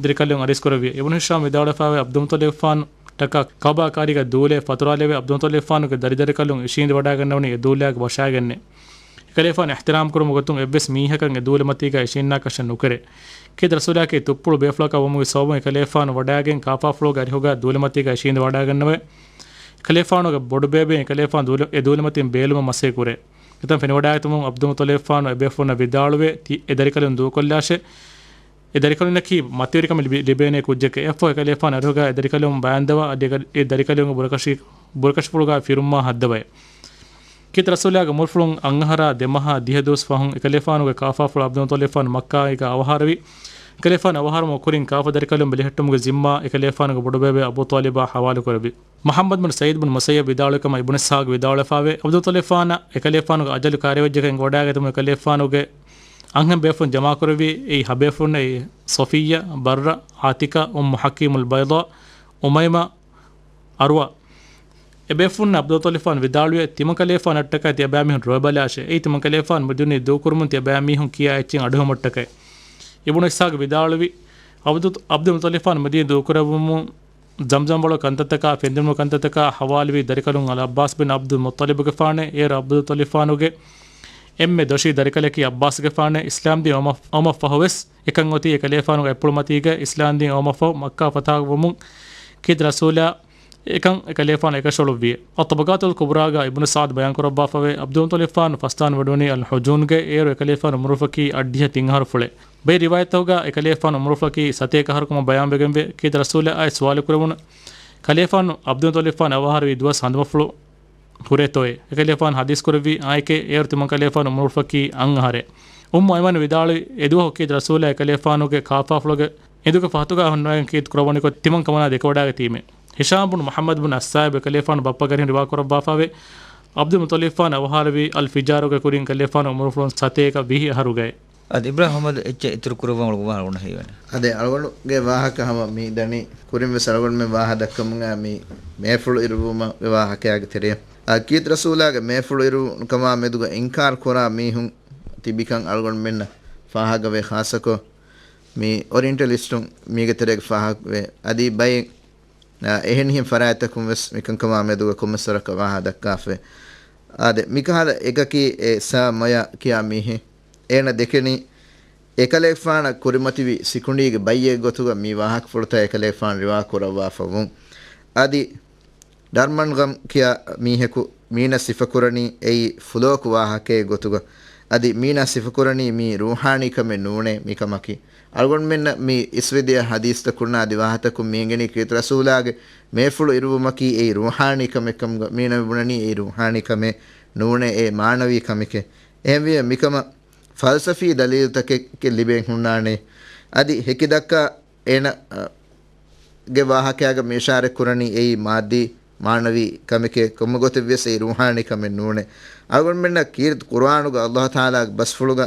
ދަރިކަލުން އަރިސްކުރެއްވިއޭ. އިބްނު ހިޝާމް ވިދާޅުވެފައިވޭ، ޢަބްދުލް މުޠަލިބްފާނު ޓަކާ ކައުބާ ކާރީގަ ދޫލައެއް ފަތުރާލެވޭ. ޢަބްދުލް މުޠަލިބްފާނުގެ ދަރިދަރިކަލުން އިށީނދިވަޑާގަންނަވަނީ އެ ދޫލާގެ ވަށާގެންނޭ. އެކަލޭފާނު އިޙްތިރާމް ކުރުމުގެ ގޮތުން އެއްވެސް މީހަކަށް އެ ދޫލަމަތީގަ އިށީންނާކަށެއް ނުކެރޭ. ކީރިތި ރަސޫލާއަކީ ތުއްޕުޅު ބޭފުޅަކަށް ވުމުގެ ސަބަބުން އެކަލޭފާނު ވަޑާގެން ކާފާފުޅުގަ އަރިހުގަ ދޫލަމަތީގަ އިށީނދިވަޑާގަންނަވައޭ. އެކަލޭފާނުގެ ބޮޑުބޭބެ އެކަލޭފާނު ދޫލަ-، އެ ދޫލަމަތިން ބޭލުމަށް މަސައްކަތް ކުރޭ. އެތަން ފެނިވަޑާގަތުމުން ޢަބްދުލް މުޠަލިބްފާނު އެބޭފުޅުންނަށް ވިދާޅުވޭ، ތި އެ ދަރިކަލުން ދޫކޮށްލާށޭ. އެ ދަރިކަލުންނަކީ މަތިވެރިކަމެއް ލިބި-، ލިބޭނެ ކުއްޖެކޭ. އެއަށްފަހު އެކަލޭފާނު އަރިހުގަ އެ ދަރިކަލުން ބަޔާންދަވާ އަދި އެ ދަރިކަލުންގެ ބުރަކަށި-، ބުރަކަށިފުޅުގަ ފިރުއްމާ ހައްދަވައޭ. ކީރިތި ރަސޫލާގެ އުމުރުފުޅުން އަށްއަހަރާ ދެ މަހާ ދިހަ ދުވަސް ފަހުން އެކަލޭފާނުގެ ކާފާފުޅު ޢަބްދުލް މުޠަލިބްފާނު މައްކާއިގަ އަވަހާރަވި. އެކަލޭފާނު އަވަހާރަވުމުގެ ކުރިން ކާފަ ދަރިކަލުން ބެލެހެއްޓުމުގެ ޒިންމާ އެކަލޭފާނުގެ ބޮޑުބޭބެ އަބޫ ޠާލިބާ ޙަވާލުކުރެއްވި. މުޙައްމަދު ބިން ސަޢީދު ބިން މުސައްޔަބް ވިދާޅުވި ކަމަށް އިބްނު އިސްޙާޤު ވިދާޅުވެފައިވޭ، ޢަބްދުލް މުޠަލިބްފާނަށް އެކަލޭފާނުގެ އަޖަލު ކައިރިވެއްޖެކަން އެނގިވަޑާގަތުމުން އެކަލޭފާނުގެ އަންހެން ބޭފުޅުން ޖަމާކުރެއްވި އެއީ ހަބޭފުޅުންނޭ، އެއީ ޞަފިއްޔާ، ބައްރާ، ޢާތިޤާ، އުއްމު ޙަކީމުލް ބައިޟާ، އުމައިމާ، އަރްވާ. އެބޭފުޅުންނަށް ޢަބްދުލް މުޠަލިބްފާނު ވިދާޅުވިއޭ، ތިމަންކަލޭފާނަށްޓަކައި ތިޔަބައިމީހުން ރޮވެބަލާށޭ. އެއީ ތިމަންކަލޭފާނު މިދިނީ ދޫކުރުމުން ތިޔަބައިމީހުން ކިޔާ އެއްޗެއް އަޑުއެހުމަށްޓަކައި. އިބްނު އިސްޙާޤު ވިދާޅުވި، ޢަބްދު-، ޢަބްދުލް މުޠަލިބްފާނު މިދިނީ ދޫކުރެއްވުމުން ޒަމްޒަމް ވަޅު ކަންތައްތަކާ ފެންދިނުމު ކަންތައްތަކާ ޙަވާލުވި ދަރިކަލުން އަލްޢައްބާސް ބިން ޢަބްދުލް މުޠަލިބުގެފާނޭ. އޭރު ޢަބްދުލް މުޠަލިބްފާނުގެ އެންމެ ދޮށީ ދަރިކަލަކީ ޢައްބާސްގެފާނޭ. އިސްލާމްދީން އޮމަ-، އޮމަށްފަހުވެސް އެކަން އޮތީ އެކަލޭފާނުގެ އަތްޕުޅުމަތީގައި. އިސްލާމްދީން އޮމަށްފަހު މައްކާ ފަތާވުމުން ކީރިތި ރަސޫލާ އެކަން އެކަލޭފާނު އެކަށައުޅުއްވިއޭ. އައްޠަބަޤާތުލް ކުބްރާގަ އިބްނު ސަޢަދު ބަޔާންކުރައްވާފަވޭ، ޢަބްދުލް މުޠަލިބްފާނު ފަސްދާން ވެޑުވަނީ އަލްޙުޖޫންގައި. އޭރު އެކަލޭފާނު އުމުރުފަކީ އަށްޑިހަ ތިން އަހަރުފުޅެއް. ބައެއް ރިވާޔަތްތަކުގަ އެކަލޭފާނު އުމުރުފަކީ ސަތޭކަ އަހަރުކަމަށް ބަޔާންވެގެންވޭ. ކީރިތި ރަސޫލާއާއި ސުވާލުކުރެވުނު ކަލޭފާނު ޢަބްދުލް މުޠަލިބްފާނު އަވަހާރަވީ ދުވަސް ހަނދުމަފުޅު ހުރޭތޯއޭ؟ އެކަލޭފާނު ޙަދީޘް ކުރެއްވީ، އާނއެކޭ، އޭރު ތިމަންކަލޭފާނު އުމުރުފަކީ އަށް އަހަރޭ. އުއްމު އައިމަން ވިދާޅުވި، އެދުވަހު ކީރިތި ރަސޫލާ އެކަލޭފާނުގެ ކާފާފުޅުގެ އެނދުގެ ފަހަތުގަ ހުންނަވައިގެން ކީރިތި ކުރައްވަނިކޮށް ތިމަން ކަމަނާ ދެކެވަޑާގަތީމޭ. ހިޝާމް ބުން މުޙައްމަދު ބުން އައްސާއިބު އެކަލޭފާނު ބައްޕަގެ އަރިހުން ރިވާކުރައްވާފައިވޭ، ޢަބްދުލް މުޠަލިބްފާނު އަވަހާރަވީ އަލް ފިޖާރުގެ ކުރިން އެކަލޭފާނު އުމުރުފުޅުން ސަތޭކަ ވިހި އަހަރުގައޭ. އަދި އިބްރާހިމް މުޙައްމަދު އެއްޗެއް އިތުރު ކުރައްވަން އަޅުގަނޑު ހީވަނީ. އަދި އަޅުގަނޑުގެ ވާހަކަ ހަމަ މި ދަނީ، ކުރިން ވެސް އަޅުގަނޑުމެން ވާހަ ދައްކަމުން އައި މި މޭފުޅު އިރުވުމަށް ވާހަކައިގެ ތެރެއަށް. އަ، ކީރިތި ރަސޫލާގެ މޭފުޅު އިރުވުން ކަމާ މެދުގަ އިންކާރު ކުރާ މީހުން ތިބިކަން އަޅުގަނޑުމެންނަށް ފާހަގަވޭ، ޚާއްޞަކޮށް މި އޮރިއެންޓަލިސްޓުން މީގެ ތެރޭގަ ފާހަގަވޭ. އަދި ބައެއް، އާ، އެހެނިހެން ފަރާތްތަކުން ވެސް މިކަންކަމާ މެދުގަ ކޮންމެސް ވަރަކަށް ވާހަ ދައްކާފައި. އާދެ، މިކަހަލަ އެކަކީ އެ ސާ މޮޔަ ކިޔާ މީހެއް. އޭނަ ދެކެނީ އެކަލޭފާނަށް ކުރިމަތިވި ސިކުނޑީގެ ބައްޔެއް ގޮތުގަ މި ވާހަކަފުޅުތައް އެކަލޭފާނު ރިވާ ކުރައްވާފަ ވުން. އަދި ޑަރްމަންގަމް ކިޔާ މީހަކު މީނަ ސިފަކުރަނީ އެއީ ފުލޯކު ވާހަކައެއް ގޮތުގަ. އަދި މީނަ ސިފަކުރަނީ މީ ރޫޙާނީ ކަމެއް ނޫނޭ މިކަމަކީ. އަޅުގަނޑުމެންނަށް މި އިސްވެދިޔަ ޙަދީޘްތަކުންނާ އަދި ވާހަތަކުން މިއެނގެނީ ކީރިތި ރަސޫލާގެ މޭފުޅު އިރުވުމަކީ އެއީ ރޫޙާނީ ކަމެއް ކަމުގަ މީނަ މިބުނަނީ އެއީ ރޫޙާނީ ކަމެއް ނޫނޭ އެ މާނަވީ ކަމެކޭ. އެހެންވީމަ މިކަމަށް ފަލްސަފީ ދަލީލުތަކެއް ލިބެން ހުންނާނެ. އަދި ހެކިދައްކާ އޭނަ، އަ، ގެ ވާހަކައިގަ މި އިޝާރަތް ކުރަނީ އެއީ މާއްދީ މާނަވީ ކަމެކޭ، ކޮންމެ ގޮތެއް ވިޔަސް އެއީ ރޫޙާނީ ކަމެއް ނޫނޭ. އަޅުގަނޑުމެންނަށް ކީރިތި ޤުރުއާނުގަ ﷲ ތަޢާލާގެ ބަސްފުޅުގަ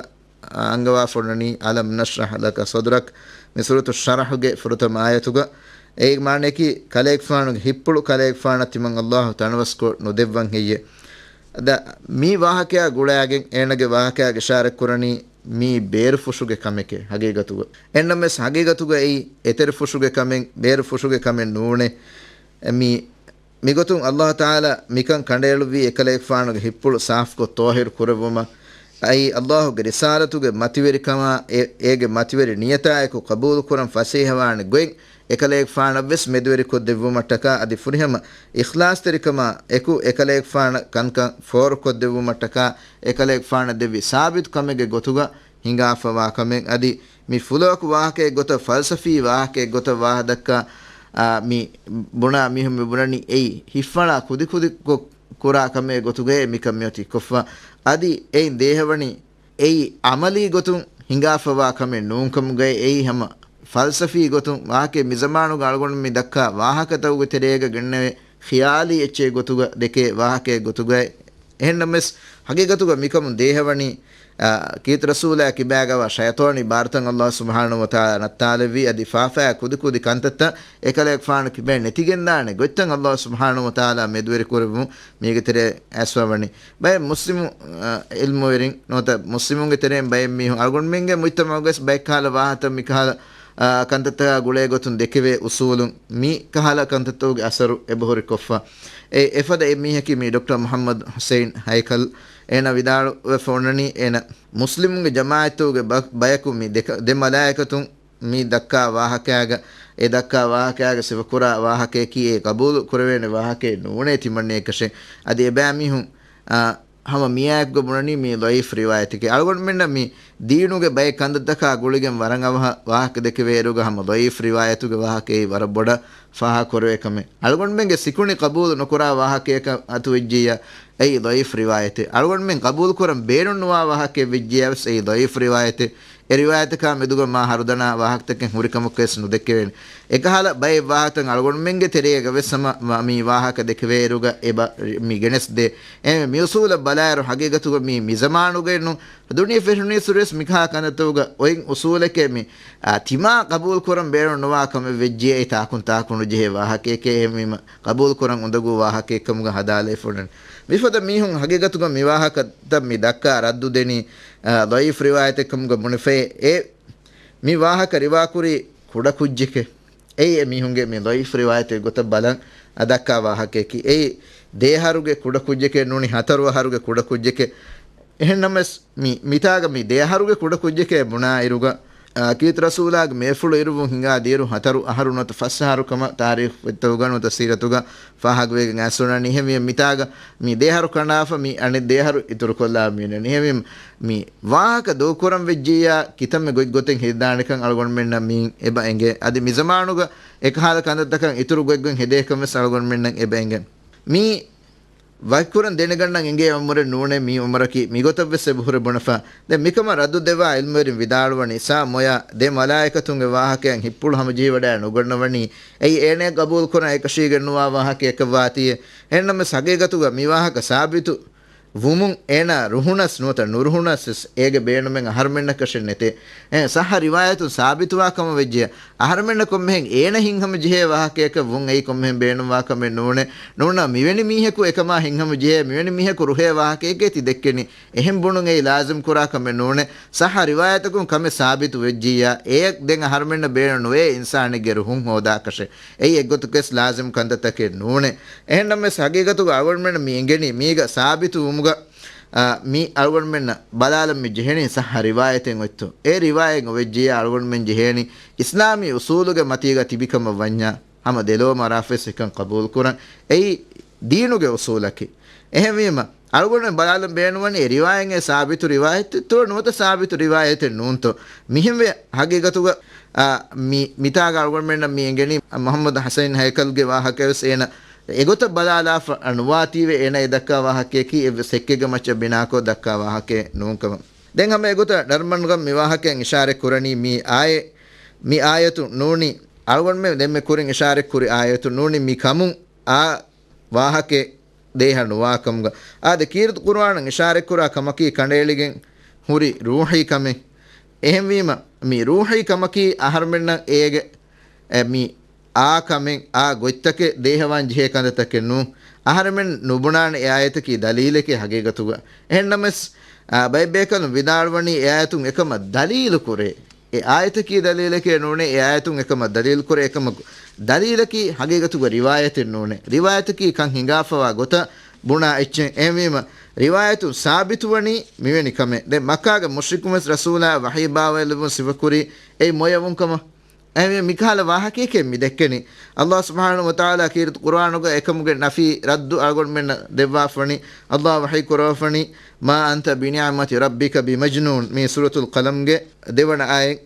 އަންގަވާފަ އޮންނަނީ، "ألم نشرح لك صدرك" މި ސޫރަތު ޝަރަޙުގެ ފުރަތަމަ އާޔަތުގަ. އޭގެ މާނަޔަކީ، ކަލޭގެފާނުގެ ހިތްޕުޅު ކަލޭގެފާނަށް ތިމަން ﷲ ތަނަވަސްކޮށް ނުދެއްވަން ހެއްޔޭ؟ ދ-، މި ވާހަކަޔާ ގުޅާގެން އޭނަގެ ވާހަކަޔާ އިޝާރަތް ކުރަނީ މީ ބޭރުފުށުގެ ކަމެކޭ ހަގީގަތުގަ. އެންނަމެސް ހަގީގަތުގަ އެއީ އެތެރެފުށުގެ ކަމެއް، ބޭރުފުށުގެ ކަމެއް ނޫނޭ. މި މިގޮތުން ﷲ ތަޢާލާ މިކަން ކަނޑައެޅުއްވީ އެކަލޭގެފާނުގެ ހިތްޕުޅު ސާފުކޮށް ޠާހިރު ކުރެއްވުމަށް. އައި ﷲ ގެ ރިސާލަތުގެ މަތިވެރިކަމާ، އެ-، އޭގެ މަތިވެރި ނިޔަތާއެކު ޤަބޫލުކުރަން ފަސޭހަވާނެ ގޮތް އެކަލޭގެފާނަށްވެސް މެދުވެރިކޮށްދެއްވުމަށްޓަކާ އަދި ފުރިހަމަ އިޚްލާޞްތެރިކަމާ އެކު އެކަލޭގެފާނަށް ކަންކަން ފޯރުކޮށްދެއްވުމަށްޓަކާ އެކަލޭގެފާނަށް ދެއްވި ސާބިތު ކަމެއްގެ ގޮތުގަ ހިނގާފަވާ ކަމެއް. އަދި މި ފުލޯކު ވާހަކައެއް ގޮތަށް، ފަލްސަފީ ވާހަކައެއް ގޮތަށް ވާހަ ދައްކާ، އާ، މި ބުނާ މީހުން މި ބުނަނީ އެއީ ހިތްފަޅާ ކުދިކުދިކޮށް ކުރާ ކަމެއް ގޮތުގައޭ މިކަން މިއޮތީ ކޮށްފަ. އަދި އެއިން ދޭހަވަނީ އެއީ ޢަމަލީ ގޮތުން ހިނގާފަވާ ކަމެއް ނޫންކަމުގައި، އެއީ ހަމަ ފަލްސަފީ ގޮތުން ވާހަކައެއް. މިޒަމާނުގަ އަޅުގަނޑު މި ދައްކާ ވާހަކަތަކުގެ ތެރޭގަ ގެންނެވޭ ޚިޔާލީ އެއްޗެއް ގޮތުގަ ދެކޭ ވާހަކައެއް ގޮތުގައި. އެހެންނަމަވެސް، ހަގީގަތުގަ މިކަމުން ދޭހަވަނީ، އާ، ކީރިތި ރަސޫލާ ކިބާގަވާ ޝައިޠާނީ ބާރުތައް ﷲ ސުބްޙާނަހޫ ވަތަޢާލާ ނައްތާލެއްވި، އަދި ފާފައާ ކުދިކުދި ކަންތައްތައް އެކަލޭގެފާނު ކިބައިން ނެތިގެންދާނެ ގޮތްތައް ﷲ ސުބްޙާނަހޫ ވަތަޢާލާ މެދުވެރިކުރެއްވުން މީގެ ތެރޭ އައިސްފަވަނީ. ބައެއް މުސްލިމު، އާ، ޢިލްމުވެރިން ނުވަތަ މުސްލިމުންގެ ތެރެއިން ބައެއް މީހުން އަޅުގަނޑުމެންގެ މުޖްތަމަޢުގަވެސް ބައެއްކަހަލަ ވާހަކަތައް މިކަހަލަ، އާ، ކަންތައްތަކާ ގުޅޭ ގޮތުން ދެކެވޭ އުސޫލުން މި ކަހަލަ ކަންތައްތަކުގެ އަސަރު އެބަހުރި ކޮށްފަ. އެ އެފަދަ އެއް މީހަކީ މި ޑޮކްޓަރ މުޙައްމަދު ޙުސައިން ހައިކަލް. އޭނަ ވިދާޅުވެފަ އޮންނަނީ، އޭނަ މުސްލިމުންގެ ޖަމާޢަތްތަކުގެ ބަ-، ބަޔަކު މި ދެކަ-، ދެ މަލާއިކަތުން މި ދައްކާ ވާހަކައިގަ، އެ ދައްކާ ވާހަކައިގަ ސިފަކުރާ ވާހަކަޔަކީ އެ ޤަބޫލު ކުރެވޭނެ ވާހަކައެއް ނޫނޭ ތިމަންނަޔަކަށެއް. އަދި އެބައިމީހުން، އާ، ހަމަ މިއާއެކުގަ ބުނަނީ މީ ޟަޢީފް ރިވާޔަތެކޭ. އަޅުގަނޑުމެންނަށް މި ދީނުގެ ބައެއް ކަންތައްތަކާ ގުޅިގެން ވަރަށް އަވަހަށް ވާހަކަ ދެކެވޭއިރުގަ ހަމަ ޟަޢީފް ރިވާޔަތުގެ ވާހަކައެއް ވަރަށް ބޮޑަށް ފާހަގަކުރެވޭ ކަމެއް. އަޅުގަނޑުމެންގެ ސިކުނޑި ޤަބޫލު ނުކުރާ ވާހަކަޔަކަށް އަތުވެއްޖިއްޔާ އެއީ ޟަޢީފް ރިވާޔަތެއް. އަޅުގަނޑުމެން ޤަބޫލުކުރަން ބޭނުންނުވާ ވާހަކައެއް ވެއްޖިއްޔާވެސް އެއީ ޟަޢީފް ރިވާޔަތެއް. އެ ރިވާޔަތަކާ މެދުގަ މާ ހަރުދަނާ ވާހަކަތަކެއް ހުރިކަމަކަށްވެސް ނުދެކެވޭނެ. އެކަހަލަ ބައެއް ވާހަކަތައް އަޅުގަނޑުމެންގެ ތެރޭގަވެސް ހަމަ މަ-، މި ވާހަކަ ދެކެވޭއިރުގަ އެބަ މި ގެނެސްދޭ. އެ މި އުސޫލަށް ބަލާއިރު ހަގީގަތުގަ މީ މި ޒަމާނުގައެއް ނޫން. ދުނިޔެ ފެށުނީއްސުރެވެސް މިކަހަލަ ކަންތައްތަކުގަ އޮތް އުސޫލެކޭ މި، އާ، ތިމާ ޤަބޫލު ކުރަން ބޭނުން ނުވާ ކަމެއް ވެއްޖިއްޔާ އެއީ ތާކުން ތާކު ނުޖެހޭ ވާހަކައެކޭ. އެހެންވީމަ ޤަބޫލު ކުރަން އުނދަގޫ ވާހަކައެއް ކަމުގަ ހަދާލައިފަ އޮންނަނީ. މިފަދަ މީހުން ހަގީގަތުގަ މި ވާހަކަތައް މި ދައްކާ ރައްދު ދެނީ، އާ، ޟަޢީފް ރިވާޔަތެއް ކަމުގަ ބުނެފައި. އެ މި ވާހަކަ ރިވާކުރީ ކުޑަ ކުއްޖެކޭ. އެއީ އެ މީހުންގެ މި ޟަޢީފް ރިވާޔަތެއް ގޮތަށް ބަލަން އަ ދައްކާ ވާހަކަޔަކީ. އެއީ ދެ އަހަރުގެ ކުޑަ ކުއްޖެކޭ ނޫނީ ހަތަރު އަހަރުގެ ކުޑަ ކުއްޖެކޭ. އެހެންނަމަވެސް މި، މިތާގަ މި ދެ އަހަރުގެ ކުޑަ ކުއްޖެކޭ ބުނާއިރުގަ، އާ، ކީރިތި ރަސޫލާގެ މޭފުޅު އިރުވުން ހިނގާ ދިޔައިރު ހަތަރު އަހަރު ނުވަތަ ފަސް އަހަރު ކަމަށް ތާރީޚު ފޮތްތަކުގަ ނުވަތަ ސީރަތުގަ ފާހަގަވެގެން އައިސް އޮންނަނީ. އެހެންވީމަ މިތާގަ މި ދެ އަހަރު ކަނޑާފަ މި އަނެއް ދެ އަހަރު އިތުރުކޮށްލާ މި އޮންނަނީ. އެހެންވީމަ މި ވާހަކަ ދޫކުރަން ވެއްޖިއްޔާ ކިތަންމެ ގޮތްގޮތެއް ހެދިދާނެކަން އަޅުގަނޑުމެންނަށް މިއިން އެބަ އެނގޭ. އަދި މި ޒަމާނުގަ އެކަހަލަ ކަންތައްތަކަށް އިތުރު ގޮތްގޮތް ހެދޭކަން ވެސް އަޅުގަނޑުމެންނަށް އެބަ އެނގޭ. މީ ވަކިކުރަން ދެނެގަންނަން އެނގޭ އުމުރެއް ނޫނޭ މީ އުމުރަކީ. މިގޮތަށް ވެސް އެބަހުރެ ބުނެފަ. ދެން މިކަމަށް ރައްދު ދެއްވާ ޢިލްމުވެރިން ވިދާޅުވަނީ، ސާ މޮޔަ ދެ މަލާއިކަތުންގެ ވާހަކައަށް ހިތްޕުޅު ހަމަޖެހިވަޑައި ނުގަންނަވަނީ، އެއީ އޭނަޔަށް ޤަބޫލުކުރަން އެކަށީގެންނުވާ ވާހަކައަކަށްވާތީއޭ. އެހެންނަމަވެސް ހަގީގަތުގަ މި ވާހަކަ ސާބިތު ވުމުން އޭނާ ރުހުނަސް ނުވަތަ ނުރުހުނަސް ވެސް އޭގެ ބޭނުމެއް އަހަރުމެންނަކަށެއް ނެތޭ. އެ ޞައްޙަ ރިވާޔަތުން ސާބިތުވާ ކަމަށް ވެއްޖެޔާ، އަހަރުމެންނަށް ކޮންމެހެން އޭނަ ހިތްހަމަޖެހޭ ވާހަކައަކަށް ވުން އެއީ ކޮންމެހެން ބޭނުންވާ ކަމެއް ނޫނޭ. ނޫންނަ މިވެނި މީހަކު އެކަމާ ހިތްހަމަޖެހޭ، މިވެނި މީހަކު ރުހޭ ވާހަކައެކޭ ތި ދެއްކެނީ. އެހެން ބުނުން އެއީ ލާޒިމް ކުރާ ކަމެއް ނޫނޭ. ޞައްޙަ ރިވާޔަތަކުން ކަމެއް ސާބިތު ވެއްޖިއްޔާ، އެއަށް ދެން އަހަރުމެންނަށް ބޭނުން ނުވޭ އިންސާނެއްގެ ރުހުން ހޯދާކަށެއް. އެއީ އެއްގޮތަކަސް ލާޒިމް ކަންތައްތަކެއް ނޫނޭ. އެހެންނަމަވެސް ހަގީގަތުގަ އަޅުގަނޑުމެންނަށް މި އެނގެނީ މީގަ ސާބިތު ވުމުގަ، އާ، މި އަޅުގަނޑުމެންނަށް ބަލާލަން މި ޖެހެނީ ޞައްޙަ ރިވާޔަތެއް އޮތްތޯ. އެ ރިވާޔަތް އޮވެއްޖިއްޔާ އަޅުގަނޑުމެން ޖެހޭނީ އިސްލާމީ އުސޫލުގެ މަތީގަ ތިބި ކަމަށް ވަންޏާ، ހަމަ ދެލޯ މަރާފަސް އެކަން ޤަބޫލުކުރަން. އެއީ ދީނުގެ އުސޫލަކީ. އެހެންވީމަ، އަޅުގަނޑުމެން ބަލާލަން ބޭނުންވަނީ އެ ރިވާޔަތް އެ ސާބިތު ރިވާޔަތެއްތޯ ނުވަތަ ސާބިތު ރިވާޔަތެއް ނޫންތޯ. މިހެންވެ ހަގީގަތުގަ، އާ، މި، މިތާގަ އަޅުގަނޑުމެންނަށް މި އެނގެނީ މުޙައްމަދު ޙަސަން ހައިކަލްގެ ވާހަކަވެސް އޭނަ އެގޮތަށް ބަލާލާފަ ނުވާތީވެ އޭނަ އެ ދައްކާ ވާހަކައަކީ އެއްވެސް ހެއްކެއްގެ މައްޗަށް ބިނާކޮށް ދައްކާ ވާހަކައެއް ނޫން ކަމަށް. ދެން ހަމަ އެގޮތަށް ޑަރްމަންގަން މި ވާހަކައިން އިޝާރަތް ކުރަނީ މި އާޔަ-، މި އާޔަތު ނޫނީ އަޅުގަނޑުމެން ދެންމެ ކުރިން އިޝާރަތް ކުރި އާޔަތު ނޫނީ މި ކަމުން އާ ވާހަކައެއް ދޭހަ ނުވާކަމުގަ. އާދެ، ކީރިތި ޤުރުއާނަށް އިޝާރަތްކުރާ ކަމަކީ ކަނޑައެޅިގެން ހުރި ރޫޙީ ކަމެއް. އެހެންވީމަ، މި ރޫޙީ ކަމަކީ އަހަރުމެންނަށް އޭގެ، އެ، މި އާ ކަމެއް، އާ ގޮތްތަކެއް ދޭހަވާން ޖެހޭ ކަންތައްތަކެއް ނޫން. އަހަރެމެން ނުބުނާނެ އެ އާޔަތަކީ ދަލީލެކޭ ހަގީގަތުގަ. އެހެންނަމަވެސް، އާ، ބައެއް ބޭކަލުން ވިދާޅުވަނީ އެ އާޔަތުން އެކަމަށް ދަލީލު ކުރޭ. އެ އާޔަތަކީ ދަލީލެކޭ ނޫނޭ، އެ އާޔަތުން އެކަމަށް ދަލީލު ކުރޭ، އެކަމަކު ދަލީލަކީ ހަގީގަތުގަ ރިވާޔަތެއް ނޫނޭ. ރިވާޔަތަކީ ކަން ހިނގާފަވާ ގޮތަށް ބުނާ އެއްޗެއް. އެހެންވީމަ، ރިވާޔަތުން ސާބިތުވަނީ މިވެނި ކަމެއް. ދެން މައްކާގެ މުޝްރިކުން ވެސް ރަސޫލާ ވަޙީ ބާވައިލެއްވުން ސިފަކުރީ އެއީ މޮޔަވުން ކަމަށް. އެހެންވީމަ، މިކަހަލަ ވާހަކައެކޭ މި ދެއްކެނީ. ﷲ ސުބްޙާނަހޫ ވަތަޢާލާ ކީރިތި ޤުރުއާނުގަ އެކަމުގެ ނަފީ ރައްދު އަޅުގަނޑުމެންނަށް ދެއްވާފަނީ. ﷲ ވަޙީ ކުރަވާފަނީ، "ما أنت بنعمة ربك بمجنون" މީ ސޫރަތުލް ޤަލަމްގެ ދެވަނަ އާޔަތް.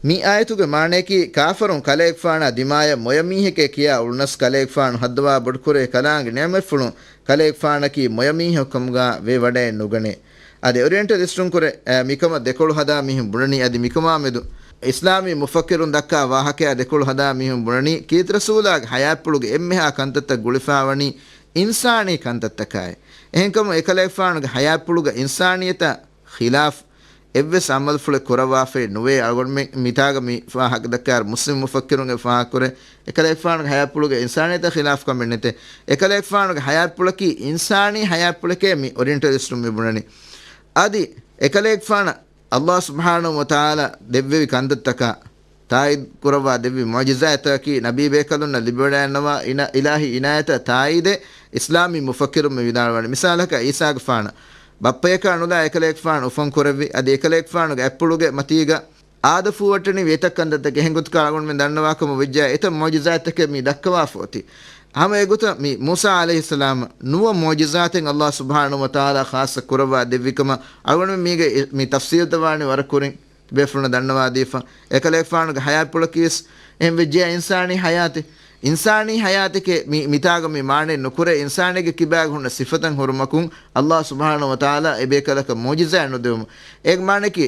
މި އާޔަތުގެ މާނަޔަކީ، ކާފަރުން ކަލޭގެފާނާ ދިމާޔަށް މޮޔަމީހެކޭ ކިޔާ އުޅުނަސް، ކަލޭގެފާނު ހައްދަވާ ބޮޑުކުރޭ ކަލާނގެ ނިޢުމަތްފުޅުން ކަލޭގެފާނަކީ މޮޔަމީހެއް ކަމުގަ ވެވަޑައެއް ނުގަނޭ. އަދި އޮރިއެންޓަލިސްޓުން ކުރެ، އަ، މިކަމަށް ދެކޮޅު ހަދާ މީހުން ބުނަނީ، އަދި މިކަމާމެދު އިސްލާމީ މުފައްކިރުން ދައްކާ ވާހަކަޔާ ދެކޮޅު ހަދާ މީހުން ބުނަނީ، ކީރިތި ރަސޫލާގެ ޙަޔާތްޕުޅުގެ އެންމެހާ ކަންތައްތައް ގުޅިފާވަނީ އިންސާނީ ކަންތައްތަކާއި. އެހެންކަމުން އެކަލޭގެފާނުގެ ޙަޔާތްޕުޅުގަ އިންސާނިއްޔަތާ ޚިލާފް އެއްވެސް ޢަމަލުފުޅެއް ކުރައްވާފައެއް ނުވޭ. އަޅުގަނޑުމެން މިތާގަ މި ފާހަގަ ދައްކާއިރު، މުސްލިމް މުފައްކިރުންގެ ފާހަގަކުރޭ، އެކަލޭގެފާނުގެ ޙަޔާތްޕުޅުގެ އިންސާނިއްޔަތާ ޚިލާފް ކަމެއް ނެތޭ. އެކަލޭގެފާނުގެ ޙަޔާތްޕުޅަކީ އިންސާނީ ޙަޔާތްޕުޅެކޭ މި އޮރިއެންޓަލިސްޓުން މި ބުނަނީ. އަދި އެކަލޭގެފާނަށް ﷲ ސުބްޙާނަހޫ ވަތަޢާލާ ދެއްވެވި ކަންތައްތަކާ ތާއީދު ކުރައްވާ ދެއްވި މުޢުޖިޒާތަކީ ނަބީ ބޭކަލުންނަށް ލިބިވަޑައިގަންނަވާ އިނާ-، އިލާހީ އިނާޔަތާ ތާއީދެއް. އިސްލާމީ މުފައްކިރުން މި ވިދާޅުވަނީ. މިސާލަކަށް ޢީސާގެފާނަށް ބައްޕަޔަކާ ނުލާ އެކަލޭގެފާނު އުފަން ކުރެއްވި، އަދި އެކަލޭގެފާނުގެ އަތްޕުޅުގެ މަތީގަ އާދަ ފޫވައްޓަނީ ވިއްޔަތައް ކަންތައްތަކެއް. އެހެން ގޮތަކަށް އަޅުގަނޑުމެން ދަންނަވާ ކަމަށް ވެއްޖެއްޔާ އެތައް މުޢުޖިޒާތްތަކެއް މި ދައްކަވާފަ އޮތީ. ހަމަ އެގޮތަށް މި މޫސާ ޢަލައިހިއްސަލާމަށް ނުވަ މުޢުޖިޒާތެއް ﷲ ސުބްޙާނަހޫ ވަތަޢާލާ ޚާއްޞަ ކުރައްވާ ދެއްވިކަމަށް އަޅުގަނޑުމެން މީގެ މި ތަފްސީލްތައް ވާނީ ވަރަށް ކުރިން ބޭފުޅުންނަށް ދަންނަވާދީފަ. އެކަލޭގެފާނުގެ ޙަޔާތްޕުޅަކީވެސް އެހެން ވެއްޖެއްޔާ އިންސާނީ ޙަޔާތެއް. އިންސާނީ ޙަޔާތެކޭ މި-، މިތާގަ މި މާނައެއް ނުކުރޭ. އިންސާނެއްގެ ކިބާގަ ހުންނަ ސިފަތައް ހުރުމަކުން ﷲ ސުބްޙާނަހޫ ވަތަޢާލާ އެބޭކަލަކަށް މުޢުޖިޒާއެއް ނުދެވުމު. އޭގެ މާނައަކީ،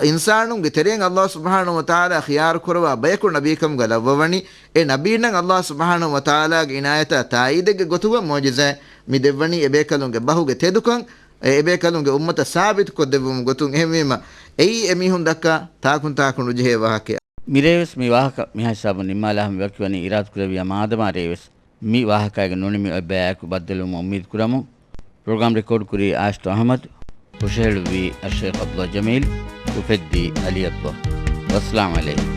އިންސާނުންގެ ތެރެއިން ﷲ ސުބްޙާނަހޫ ވަތަޢާލާ ޚިޔާރު ކުރައްވާ ބަޔަކު ނަބީކަމުގަ ލައްވަވަނީ، އެ ނަބީންނަށް ﷲ ސުބްޙާނަހޫ ވަތަޢާލާގެ އިނާޔަތާ ތާއީދެއްގެ ގޮތުގަ މުޢުޖިޒާއެއް މި ދެއްވަނީ އެބޭކަލުންގެ ބަހުގެ ތެދުކަން، އެ އެބޭކަލުންގެ އުއްމަތަށް ސާބިތުކޮށްދެއްވުމުގެ ގޮތުން. އެހެންވީމަ، އެއީ އެމީހުން ދައްކާ ތާކުން ތާކު ނުޖެހޭ ވާހަކައެއް. މިރޭވެސް މި ވާހަކަ މިހާ ހިސާބުން ނިންމާލާ ހަމަ ވަކިވަނީ އިރާދަކުރެއްވިޔާ މާދަމާ ރޭވެސް މި ވާހަކައިގެ ނުނިމި އޮތް ބަޔާއެކު ބައްދަލުވުމަށް އުއްމީދު ކުރަމުން. ޕްރޮގްރާމް ރެކޯޑް ކުރީ އާޝިތު އަޙްމަދު، ހުށަހެޅުއްވީ އައްޝައިޚް ޢަބްދުﷲ ޖަމީލް، އުފެއްދީ ޢަލީ ޢަބްދުﷲ. ވައްސަލާމް ޢަލައިކުމް.